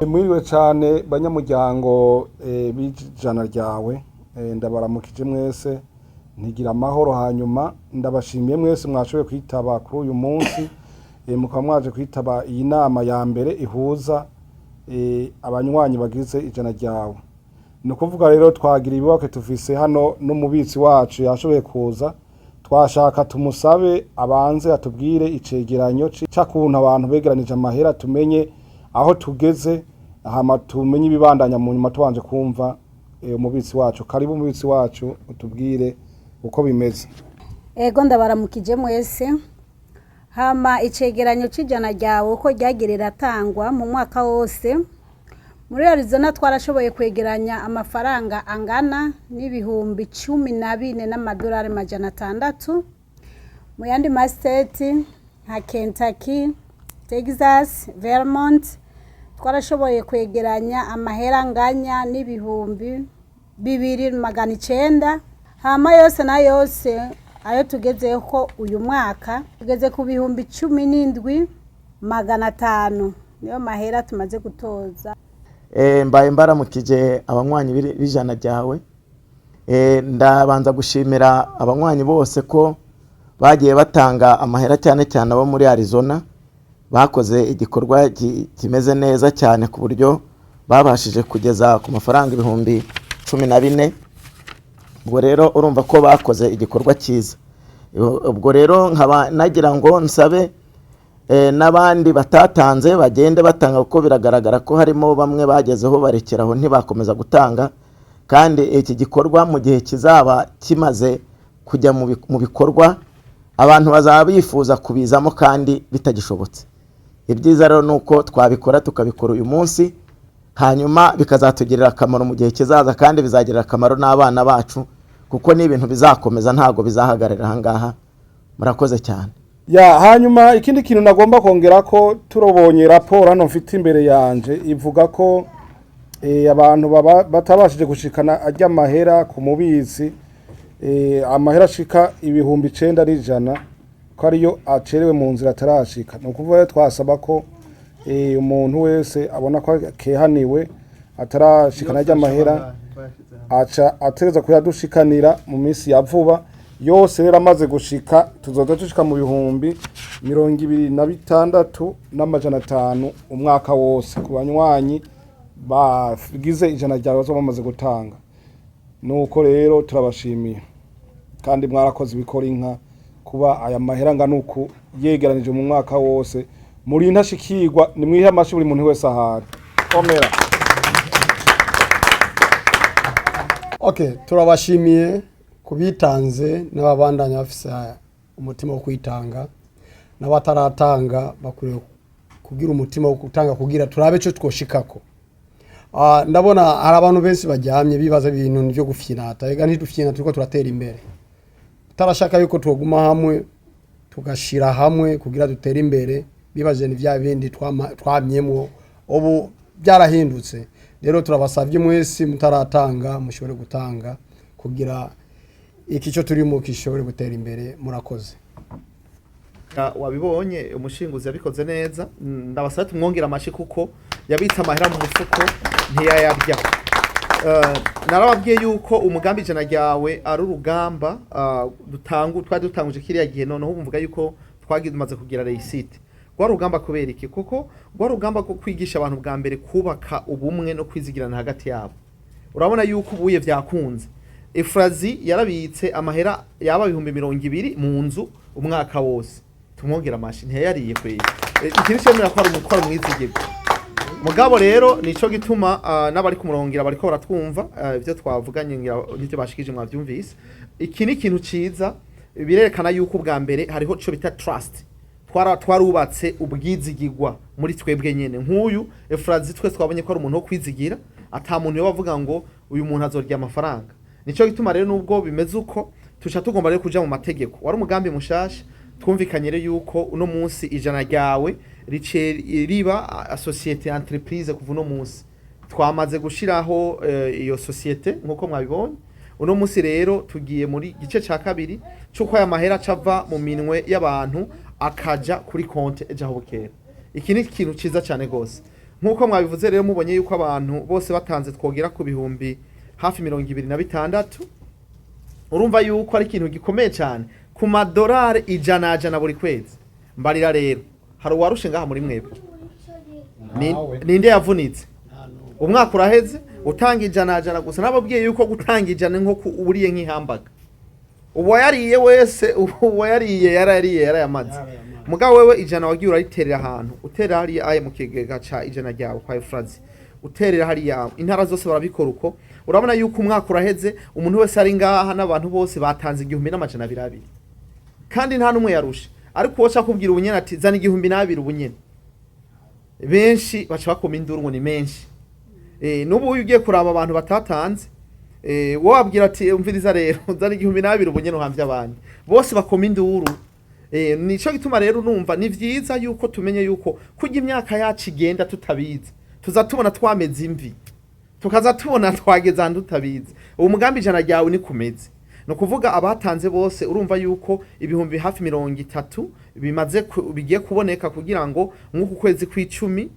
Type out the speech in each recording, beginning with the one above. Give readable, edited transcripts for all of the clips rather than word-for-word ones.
Mwiriwe cyane banyamuryango b'ijana ryawe. Ndabaramukije mwese, ntigira amahoro. Hanyuma ndabashimiye mwese mwashoboye kwitaba kuri uyu munsi, mukaba mwaje kwitaba iyi nama ya mbere ihuza abanywanyi bagize ijana ryawe. Ni ukuvuga rero twagira ibibake, tufise hano n'umubitsi wacu yashoboye kuza. Twashaka tumusabe abanze atubwire icegeranyo c'akuntu abantu begeranije amahera, tumenye aho tugeze, hama tumenye ibibandanya mu nyuma tubanje kumva umubitsi wacu. Karibu umubitsi wacu, utubwire uko bimeze. Ego, ndabaramukije mwese. Hama icegeranyo c'ijana ryawe uko ryagiye riratangwa mu mwaka wose muri Arizona, twarashoboye kwegeranya amafaranga angana n'14,600. Mu yandi ma states nka Kentucky, Texas, Vermont, twarashoboye kwegeranya amahera anganya n'2,900. Hama yose na yose ayo tugezeho uyu mwaka, tugeze ku 17,500, niyo mahera tumaze gutoza. Mbaye mbaramukije abanywanyi b'ijana ryawe. Ndabanza gushimira abanywanyi bose ko bagiye batanga amahera, cyane cyane abo muri Arizona bakoze igikorwa kimeze neza cyane, ku buryo babashije kugeza ku mafaranga 14,000. Ubwo rero urumva ko bakoze igikorwa cyiza. Ubwo rero nkaba nagira ngo nsabe n'abandi batatanze bagende batanga, kuko biragaragara ko harimo bamwe bagezeho barekeraho, ntibakomeza gutanga. Kandi iki gikorwa mu gihe kizaba kimaze kujya mu bikorwa, abantu bazaba bifuza kubizamo kandi bitagishobotse. Ibyiza rero ni uko twabikora, tukabikora uyu munsi, hanyuma bikazatugirira akamaro mu gihe kizaza, kandi bizagirira akamaro n'abana bacu, kuko ni ibintu bizakomeza, ntabwo bizahagarara aha ngaha. Murakoze cyane. Ya, hanyuma ikindi kintu nagomba kongera ko turobonye raporo hano mfite imbere yanje ivuga ko abantu batabashije gushikana ajya amahera ku mubitsi, amahera ashika 9,100, ko ariyo acerewe mu nzira atarashika. Ni ukuvuga rero twasaba ko umuntu wese abona ko akehaniwe atarashikana ajya amahera, aca atereza kuyadushikanira mu minsi ya vuba. Yose rero amaze gushika, tuzoza dushika mu 26,500 umwaka wose ku banywanyi bagize ijana ryawe bazoba bamaze gutanga. Nuko rero turabashimiye kandi mwarakoze ibikora inka kuba aya mahera angana uku yegeranije mu mwaka wose muri ntashikirwa. Nimwihe amashi buri muntu wese ahari. Komera. Okay, turabashimiye kubitanze n'ababandanya bafise umutima wo kwitanga, n'abataratanga bakwiye kugira umutima wo gutanga kugira turabe ico twoshikako. Ndabona hari abantu benshi baryamye bibaza ibintu byo gufyinata. Ega ntidufyina, turiko turatera imbere. Tutarashaka yuko twoguma hamwe, tugashira hamwe kugira dutere imbere. Bibaje ni vya bindi twamyemwo, ubu byarahindutse. Rero turabasavye mwese mutaratanga mushobore gutanga kugira iki cyo turimo gishobore gutera imbere. Murakoze. Wabibonye, umushinguzi yabikoze neza. Ndabasaba tumwongera amashi kuko yabitse amahera mu mufuko ntiyayarya. Narababwiye yuko umugambi ijana ryawe ari urugamba twari dutanguje kiriya gihe, noneho mvuga yuko twagimaze kugira réussite. Rwa rugamba kubera iki? Kuko rwa rugamba rwo kwigisha abantu bwa mbere kubaka ubumwe no kwizigirana hagati yabo. Urabona yuko ubuye byakunze. Efrazi yarabitse amahera yaba 20,000 mu nzu umwaka wose, tumwongera amashi, ntiyayariye kweri. Iki ni cemera ko ari umukora umwizigirwa. Mugabo rero nico gituma n'abari kumurongera bariko baratwumva, ivyo twavuganye ngira nivyo bashikije mwavyumvise. Iki ni ikintu ciza, birerekana yuko ubwa mbere hariho ico bita trust, twarubatse ubwizigirwa muri twebwe nyene. Nk'uyu Efrazi twe twabonye ko ari umuntu wo kwizigira, ata muntu yoba avuga ngo uyu muntu azorya amafaranga. Nico gituma rero nubwo bimeze uko, tuca tugomba rero kuja mu mategeko. Wari umugambi mushasha, twumvikanye rero yuko uno munsi ijana ryawe rice riba société entreprise. Kuva uno munsi twamaze gushiraho iyo société nkuko mwabibonye. Uno munsi rero tugiye muri gice ca kabiri c'uko aya mahera acava mu minwe y'abantu akaja kuri konte ejo aho bukera. Iki ni ikintu ciza cane gose. Nk'uko mwabivuze rero, mubonye yuko abantu bose batanze twogera ku bihumbi hafi 26. Urumva yuko ari ikintu gikomeye cyane ku madolari ijana jana buri kwezi. Mbarira rero, hari uwarushe ngaha muri mwebwe? Ntawe. Ninde yavunitse? Umwaka uraheze utanga ijana jana gusa. Nababwiye yuko gutanga ijana nko uriye nk'ihambaga. Uwayariye wese, uwayariye yarayariye, yarayamaze. Yarayamaze. Mugabo wewe ijana wagiye urariterera ahantu, uterera hariya aye mu kigega ca ijana ryawe kwa Efrazi, uterera hariya. Intara zose barabikora uko. Urabona yuko umwaka uraheze, umuntu wese ari ngaha n'abantu bose batanze 1200, kandi nta n'umwe yarushe. Ariko uwo kubwira ubunyene ati zana 2000 ubunyene, benshi baca bakoma induru ngo ni menshi. N'ubu iyo ugiye kuraba abantu batatanze, wowe wabwira ati umviriza rero, zana 2000 ubunyene uhamvye abandi, bose bakoma induru. Nico gituma rero numva ni vyiza yuko tumenye yuko kurya imyaka yacu igenda tutabizi, tuza tubona twameze imvi, tukaza tubona twageze ahantu tutabizi. Uwo mugambi ijana ryawe ni kumeze, ni ukuvuga abatanze bose, urumva yuko ibihumbi hafi 30 bimaze bigiye kuboneka kugira ngo nk'uku kwezi kw'icumi,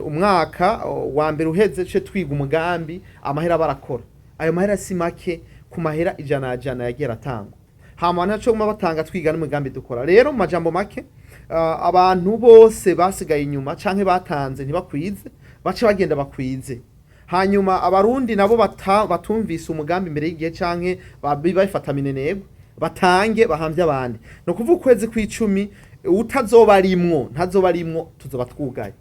umwaka wa mbere uheze, ce twiga umugambi. Amahera barakora, ayo mahera si make ku mahera ijana jana yagiye aratangwa. Hama naco guma batanga, twiga n'umugambi dukora. Rero mu majambo make, abantu bose basigaye inyuma canke batanze ntibakwize, bace bagenda bakwize. Hanyuma abarundi nabo batumvise umugambi imbere y'igihe canke babifata minenegwe, batange bahamvye abandi. Ni ukuvuga ukwezi kw'icumi utazoba arimwo ntazoba arimwo, tuzoba twugaye.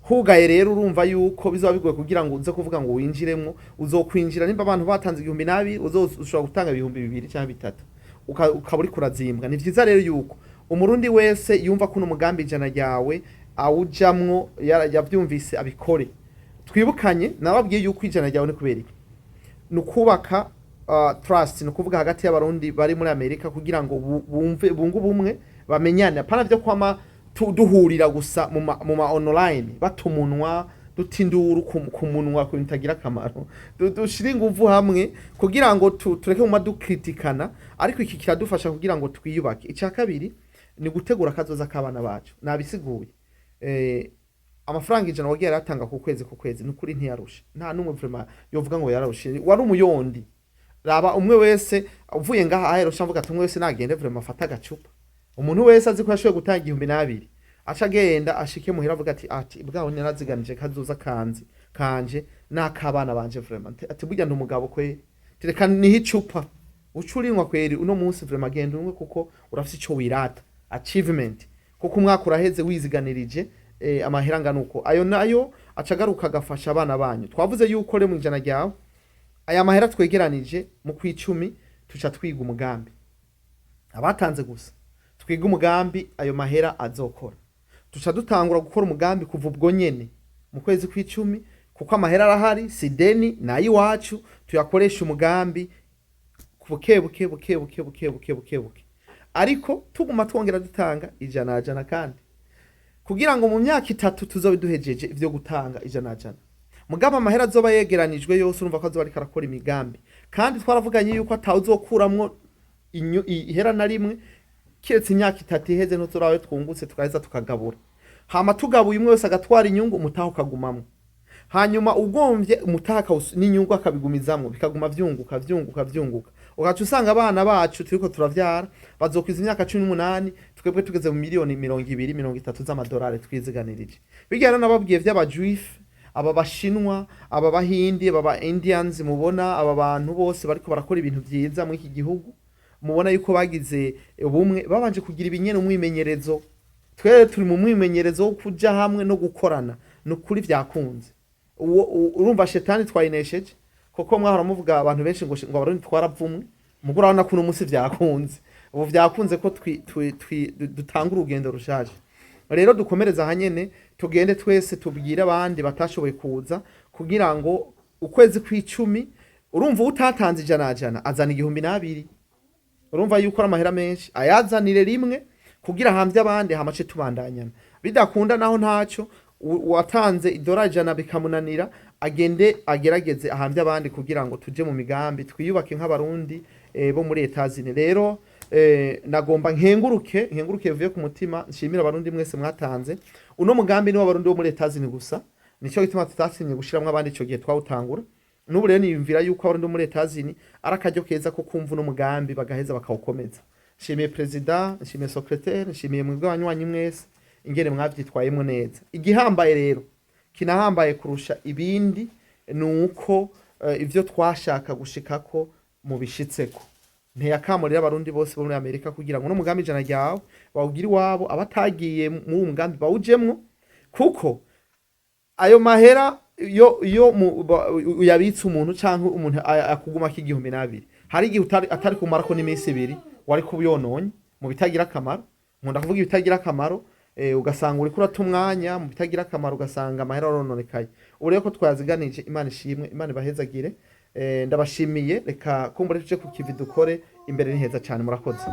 Hugaye rero, urumva yuko bizoba bigoye kugira ngo uze kuvuga ngo winjiremwo. Uzokwinjira nimba abantu batanze 2000, ushobora gutanga 2000 cyangwa 3000, ukaba uriko urazimbwa. Ni vyiza rero yuko umurundi wese yumva ko uno mugambi ijana ryawe awujamwo, yavyumvise, abikore. Twibukanye, nababwiye yuko ijana ryawe ni kubera iki? Ni ukubaka trust, ni ukuvuga hagati y'abarundi bari muri Amerika, kugira ngo bumve, bunge ubumwe, bamenyane, apana vyo kwama duhurira gusa mu ma online, bata umunwa, duta induru ku munwa ku bintu bitagira akamaro. Dushire inguvu hamwe kugira ngo tureke kuma dukritikana, ariko iki kiradufasha kugira ngo twiyubake. Icya kabiri ni gutegura akazoza k'abana bacu. Nabisiguye, amafaranga 100 wagiye aratanga ku kwezi ku kwezi, nukuri ntiyarushe. Nta n'umwe vraiment yovuga ngo yararushe, wari umuyondi. Raba umwe wese uvuye ngaha aherusha mvuga ati umwe wese nagende vraiment afate agacupa. Umuntu wese azi ko yashoboye gutanga 2000, aca agenda ashike muhira avuga ati bwaho naraziganije kazoza kanzi kanje n'akabana banje vraiment. Ati burya ndi umugabo kweri, reka nihe icupa uca urinywa kweri uno munsi vraiment. Genda unywe kuko urafise ico wirata, achievement, kuko umwaka uraheze wiziganirije amahera angana uko. Ayo nayo aca agaruka agafasha abana banyu. Twavuze yuko rero mu ijana ryawe aya mahera twegeranije mu kw'icumi tuca twiga umugambi. Abatanze gusa, twiga umugambi ayo mahera azokora. Tuca dutangura gukora umugambi kuva ubwo nyene mu kwezi kw'icumi, kuko amahera arahari, si deni, nayo iwacu, tuyakoresha umugambi buke buke buke buke buke buke buke buke, ariko tuguma twongera dutanga ijana jana, kandi kugira ngo mu myaka 3 tuzobe duhejeje ivyo gutanga ijana jana. Mugabo amahera azoba yegeranijwe yose, urumva ko azoba ariko arakora imigambi, kandi twaravuganye yuko atawuzokuramwo ihera na rimwe kiretse imyaka 3 iheze, ntiturabe twungutse, tukaheza tukagabura. Hama tugabuye, umwe wese agatwara inyungu, umutaha ukagumamwo. Hanyuma ugomvye umutaha n'inyungu akabigumizamwo, bikaguma vyunguka vyunguka vyunguka, ugaca usanga abana bacu turiko turavyara bazokwiza imyaka 18, twebwe tugeze mu miliyoni 20, 30 z'amadolari twiziganirije. Bijya rero nababwiye vy'abajuif, aba bashinwa, aba bahindi, aba ba Indians, mubona aba bantu bose bariko barakora ibintu vyiza muri iki gihugu, mubona yuko bagize ubumwe, babanje kugira ibinyene umwimenyerezo. Twere turi mu mwimenyerezo wo kuja hamwe no gukorana. Ni ukuri vyakunze. Urumva shetani twayinesheje, kuko mwahora muvuga abantu benshi ngo abarundi twaravumwe. Mugo urabona ko uno munsi vyakunze, ubu vyakunze ko dutanga urugendo rushaje. Rero dukomereza ahanyene, tugende twese tubwire abandi batashoboye kuza, kugira ngo ukwezi kw'icumi, urumva utatanze ijana jana azana 2000, urumva yuko ari amahera menshi, ayazanire rimwe kugira hamvye abandi, hamace tubandanyana. Bidakunda naho ntaco, uwatanze idolari 100 bikamunanira, agende agerageze ahamvye abandi kugira ngo tuje mu migambi, twiyubake nk'abarundi bo muri Etazini. Rero Nagomba nkenguruke bivuye ku mutima, nshimira Abarundi mwese mwatanze. Uno mugambi ni w'Abarundi bo muri Etazini gusa, nicyo gituma tutasinye gushiramwo abandi ico gihe twawutangura. N'ubu rero niyumvira yuko Abarundi bo muri Etazini ari akaryo keza ko kumva uno mugambi, bagaheza bakawukomeza. Nshimiye perezida, nshimiye secrétaire, nshimiye mwebwe abanywanyi mwese ingene mwavyitwayemwo neza. Igihambaye rero, kinahambaye kurusha ibindi, ni uko ivyo twashaka gushikako mubishitseko. Nteye akamo rero Abarundi bose bo muri Amerika kugira ngo n'umugambi Ijana Ryawe bawugire iwabo, abatagiye muri uwo mugambi bawujemwo, kuko ayo mahera iyo uyabitse umuntu canke umuntu akugumako 1002, hari igihe atari kumarako n'iminsi 2 wari kubiyononye mu bitagira akamaro. Nkunda kuvuga ibitagira akamaro, ugasanga uriko urata umwanya mu bitagira akamaro, ugasanga amahera arononekaye. Ubu rero ko twaziganije, Imana ishimwe, Imana ibahezagire. Ndabashimiye. Reka kumbure tuje ku kivi dukore, imbere ni heza cyane. Murakoze.